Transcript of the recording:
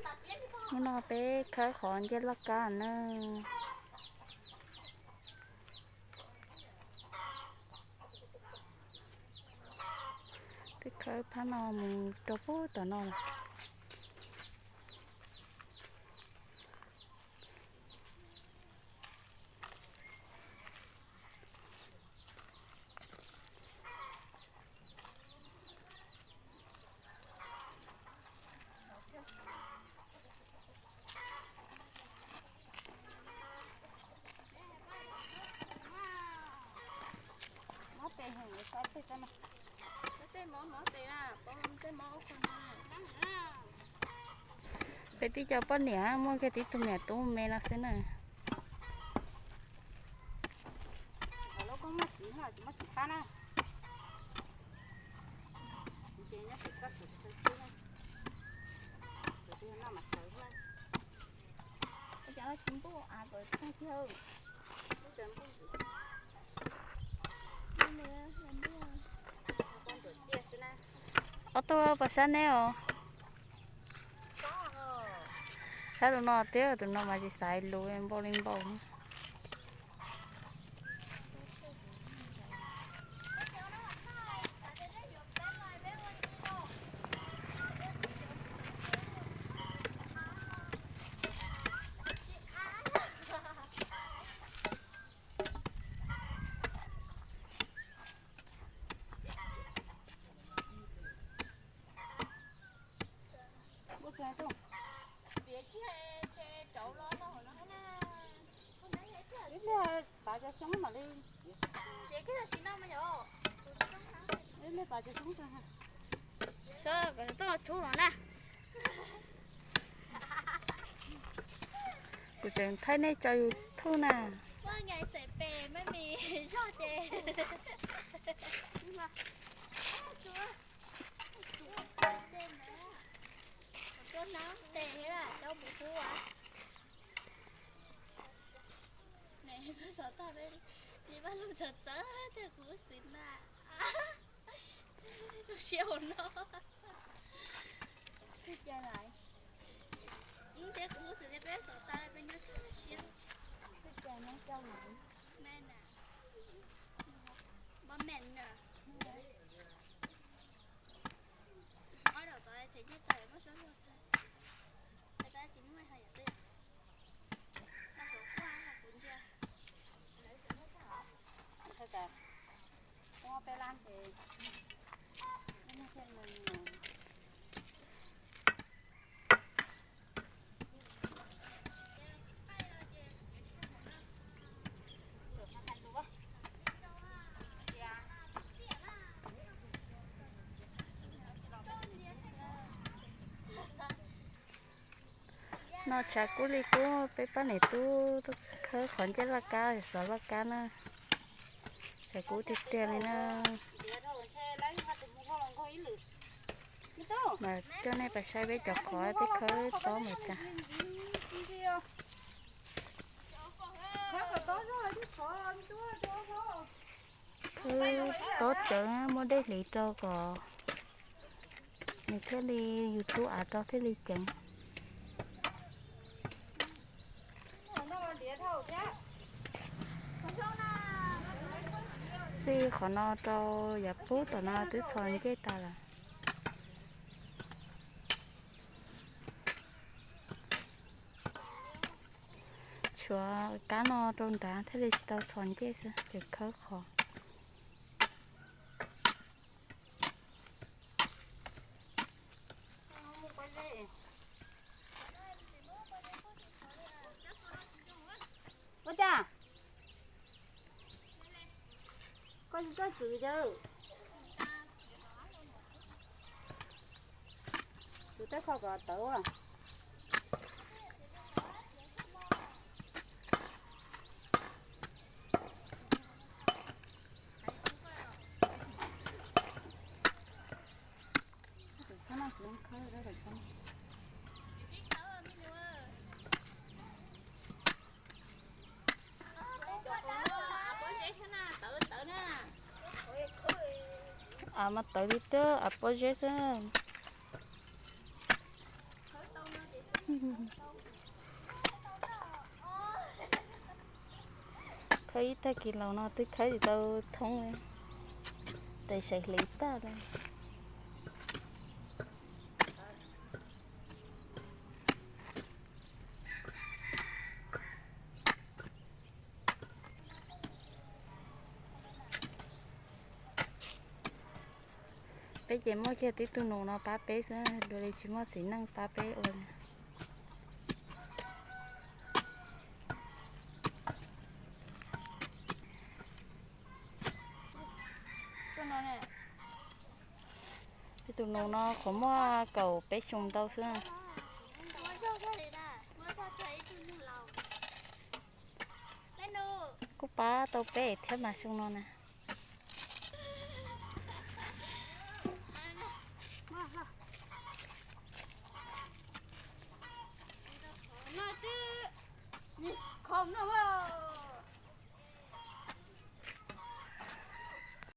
Hnub no peb khawb qhov ncej laj kab na. Twb khawb phab no mus rau pub tom no lawm. Mob tes heev, sab peg tso na. Tej mob mob tes na, tej mob ub qho na. Peb tib co poj niam muaj kiag tib tug me tub me no xwb na. Lub koob muaj txiv, tsis muaj txiv pab na. Txiv ces nyob pem txoj xwm xwb na. Tus twg noj mas sawv na. Ua cas tsis npuj av kom tag kiag. Ob tug pas sab neb os. Sab tus no thiab, tus no mas tsis xaiv lus, npau li npau. Ib pliag pav cov xyoob mam li. Ib pliag pav cov xyoob tso ha. Sab kom toj tshub no na. Kuv tseem thaij nej tso YouTube na. Xab nqaim xeem pem maj mis zog ces. Rau hnab tes thiab cov mus xub as. Neb xov tag peb li vaj lug txawv txawv tiag kuv xwb na. Lub siab hauv no. Twb cas lawm. Ub, tias kuv xwb tias peb xov tag peb nyob kawg siab. Twb cas nyob kawg lawm. Me na. Npaj me na. Ob daum tod them ncej tawm muab suab luag tso. Tab tsis muaj hais yam twg. Tag suav quaj kuv ntsia. Ntshai cas muab peb lab ces. No tshav kub li kub, peb pab niam tub khawb qhov ncej laj kab, xov laj kab na. Tshav kub tiag tiag li na. Mas coj nej pais saib peb cov qhov peb khawb tob mas cas. Khawb tob tsawv muab dej hliv rau kom nws thiaj li yus tub av rau thiaj li ceev. Txij qhov no rau yav pub tom no twb txhos ncej tas lawm. Tshuav kab no rau nrad thiaj li tsis tau txhos ncej xwb ces khawb qhov. Ua cas? Koj tsis txawj txwv cawv. Txwv tej qho kom tawv. Av mas tawv li twb av pob zeb xwb. Khawb ib tag kis laus no twb khawb tsis tau thoob li, tes sawv hliv tag li. Peb ces muaj kiag tib tug nus no pab peb xwb, dua li tsis muaj txiv neej pab peb ua li. Tib tug nus no qhuav muaj kaum peb xyoo ntau xwb. Kuj pab tau peb thiab mas xyoo no na.